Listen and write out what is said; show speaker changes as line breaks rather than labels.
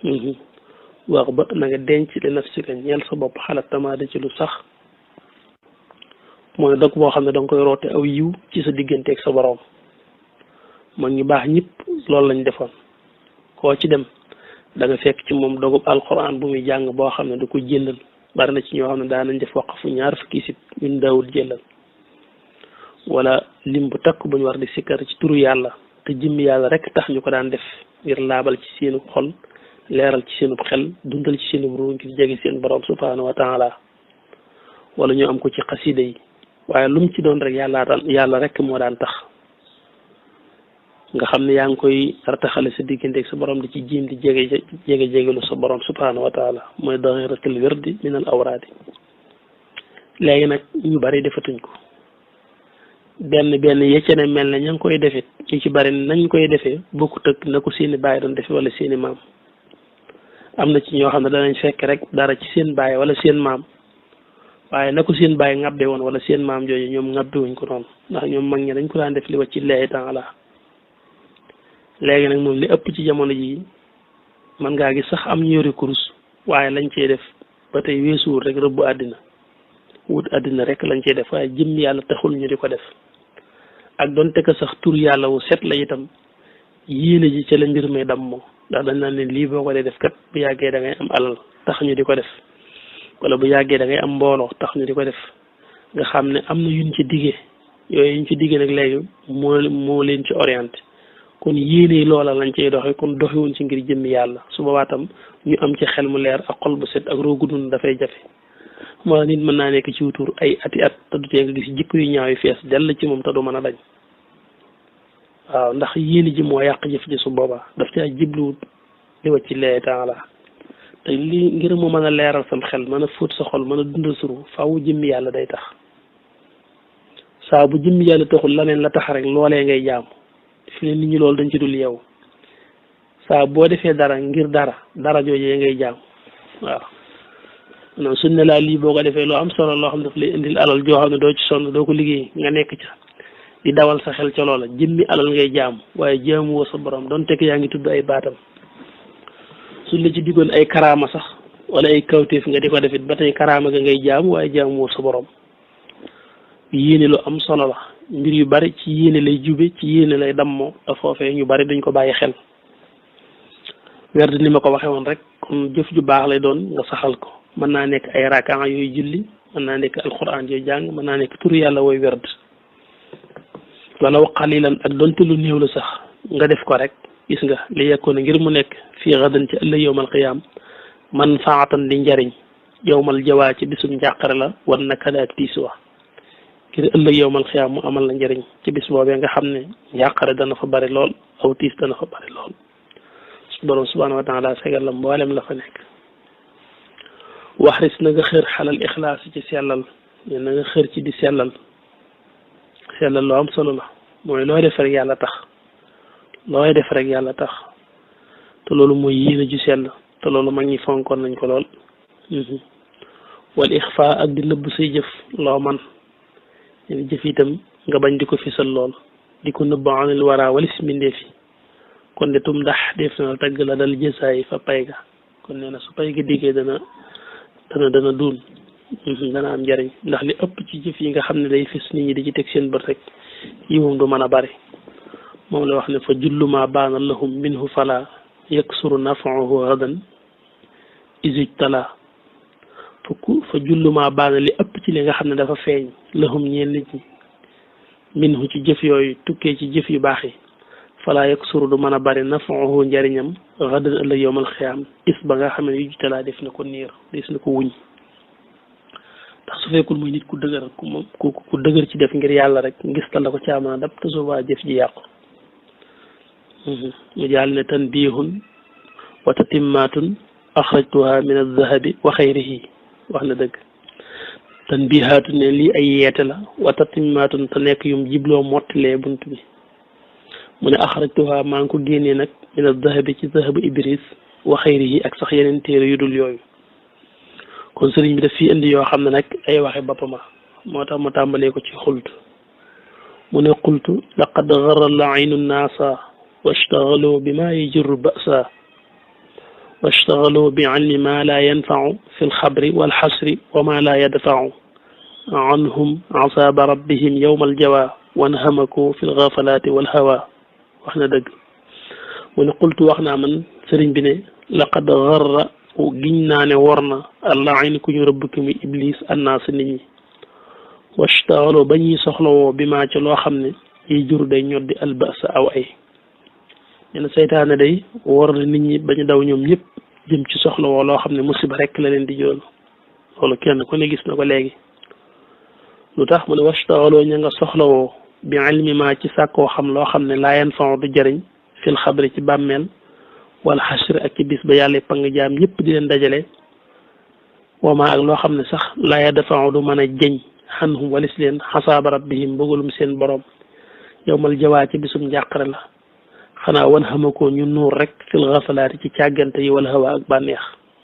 wax ba na nga denc li nafsika ñeel sa bopp xalaat tamaade ci lu sax mooy dog boo xam ne danga koy roote aw yiw ci sa digganteeg sa borom mag ñu baax ñëpp loolu lañ defoon koo ci dem da nga fekk ci moom dogub alquran bu muy jàng boo xam ne du ko jëllal bari na ci ñoo xam ne daan nañ def waqfu ñaar fukki sit ñun daawul jëllal wala lim bu takk bu ñu war di sikkar ci turu yàlla te jëmmi yàlla rek tax ñu ko daan def ngir laabal ci seenu xol leeral ci seenu xel dundal ci seenu ruu ngir jege seen borom subhanahu wa taala wala ñu am ko ci xasida yi waaye lu mu ci doon rek yàlla rek moo daan tax nga xam ne yaa ngi koy artaxale sa digganteeg sa borom di ci jiim di jegelu sa borom subhanahu wa taala mooy daxiratul wirdi min al awraadi léegi nag ñu bari defatuñ ko benn yeccene mel ne ña ngi koy defit ñu ci bari nañ koy defee bokkut ak na ko seeni baay doon defe wala seeni maam am na ci ñoo xam ne danañ fekk rek dara ci seen baay wala seen maam waaye na ko seen baay ŋabbe woon wala seen maam jooju ñoom ŋabbe wuñ ko noonu ndax ñoom mag ñi dañ ko daan def li wacci llahi taala léegi nag moom li ëpp ci jamono ji man ngaa gis sax am ñu yore kurus waaye lañ cey def ba tey weesuwul rek rëbbu àddina wut àddina rek lañ cey def waaye jëm yàlla taxul ñu di ko def ak donte ko sax tur yàlla wu set la itam yéene ji ca la mbir may dam moo ndax dañ naan ne lii boo ko dee def kat bu yàggee da ngay am alal tax ñu di ko def wala bu yàggee da ngay am mbooloo tax ñu di ko def nga xam ne am na yuñ ci diggee yooyu yuñ ci diggee nag léegi moo leen ci orienté kon yéene loola lañ cey doxe kon doxewuñ ci ngir jëmmi yàlla su boobaa tam ñu am ci xel mu leer ak xol bu set ak roogu dund dafay jafe moo nit mën naa nekk ci wutur ay ati at te du tee nga gis jikko yu ñaaw yu fees dell ci moom te du mën a dañ waaw ndax yéene ji moo yàq jëf ji su boobaa daf caa jibluwut li wacc ci llahi taala te lii ngir mu mën a leeral sam xel mën a fóot sa xol mën a dundal suru faaw jëmmi yàlla day tax saa bu jëmmi yàlla taxul laneen la tax rek loolee ngay jaamu fi ne nit ñi loolu dañ ci dul yow saa boo defee dara ngir dara joojee ngay jaam waaw non suñ ne laa lii boo ko defee loo am solo loo xam ne daf lay indil alal joo xam ne doo ci sonn doo ko liggéey nga nekk ca di dawal sa xel ca loola jëmmi alal ngay jaam waaye jaamu woo sa borom doon tekk yaa ngi tudd ay baatam suñ la ci diggoon ay karaama sax wala ay kawteef nga di ko defit ba tey karaama ga ngay jaam waaye jaamu woo sa borom yéene lu am solo la mbir yu bari ci yéene lay jube ci yéene lay dammoo te foofee ñu bari duñ ko bàyyi xel werd ni ma ko waxee woon rek kon jëf ju baax lay doon nga saxal ko mën naa nekk ay rakaan yooyu julli mën naa nekk alquran yooyu jàng mën naa nekk turu yàlla wooy werd wala qalilan ak donte lu néew la sax nga def ko rek gis nga li yekkoon ngir mu nekk fii gadan ci ëllëg yowmal qiyaam man faatan di njariñ yowmal jawaa ci bisum njàqare la war na kada ak tiis wa ngir ëllëg yowmal xiyaam mu amal la njëriñ ci bis boobee nga xam ne njàqare dana fa bari lool aw tiis dana fa bari lool su borom subhanahu wa taala fegal la mboolem la fa nekk waxris na nga xër xalal ixlaas ci sellal na nga xër ci di sellal lu am solo la mooy looy def rek yàlla tax te loolu mooy yéene ju sell te loolu mag ñi fonkoon nañ ko lool wal ixfa ak di nëbb say jëf loo man yéen jëf itam nga bañ di ko fisal lool di ko nëbb anil wara walis mbindee fi kon de tum ndax def na tagg la dal jësaay fa pay ga kon nee na su pay ga diggee dana duun dana am njariñ ndax li ëpp ci jëf yi nga xam ne day fis nit ñi di ci teg seen bët rek yi moom du mën a bari moom la wax ne fa julluma baana lahum minhu fala yaksuru nafaahu hadan isijtala fa julluma baana li ëpp ci li nga xam ne dafa feeñ lahum ñeen nit ñi minhu ci jëf yooyu tukkee ci jëf yu baax yi fala yaksuru du mën a bari nafaahu njariñam hadan ëllëg yowmal xiyaam is ba nga xam ne isijtala def na ko niir des na ko wuñ ndax su fekkul muy nit ku dëgër ku dëgër ci def ngir yàlla rek ngis tal la ko caamana dab te soobaa jëf ji yàqu mu jàll ne tanbihun wa tatimmatun axrajtuha min alzahabi wa xayrihi wax na dëgg tanbihaatun ne lii ay yeete la wa tatimmatun te nekk yum jibloo mottilee bunt bi mu ne axrajtuha maa ngi ko génnee nag min alzahabi ci zahabu ibris wa xayrihi ak sax yeneen téere yu dul yooyu kon sëriñ bi daf fii indi yoo xam ne nag ay waxe boppama moo tax ma tàmbalee ko ci xultu mu ne qultu laqad garra la aynu nnaasa washtagalu bima yajurru ba'sa واشتغلوا بعلم ما لا ينفع في الخبر والحسر وما لا يدفع عنهم عذاب ربهم يوم الجوى وانهمكوا في الغفلات والهوى waxna deug mu ne qultu waxna man serigne bi ne laqad gharra giñna ne worna allah ayn ku ñu rebb ki mi iblis annas nit ñi washtaghalo bañi soxlawo bima ci lo xamne yi jur day ñoddi albasa aw ay ñene seytaane day wor na nit ñi bañu daw ñoom ñëpp jëm ci soxlawo loo xam ne musiba rek la leen di joon loolu kenn ku ne gis na ko léegi lu tax mu ne washtaghalo ña nga soxlawoo bi ilmi ma ci sàkkoo xam loo xam ne laa yan fan du jëriñ fil xabri ci bàmmeel wala xasri ak ci bis ba yàlla pang jaam ñëpp di leen dajale wama ak loo xam ne sax laa ya dafa du mën a jëñ xanhum walis leen xasaaba rabbihim bëggalum seen borom yowmal jawaa ci bisum njàqare la xanaa wan xama ko ñu nuur rek fil xafalaati ci càggante yi wala hawa ak bànneex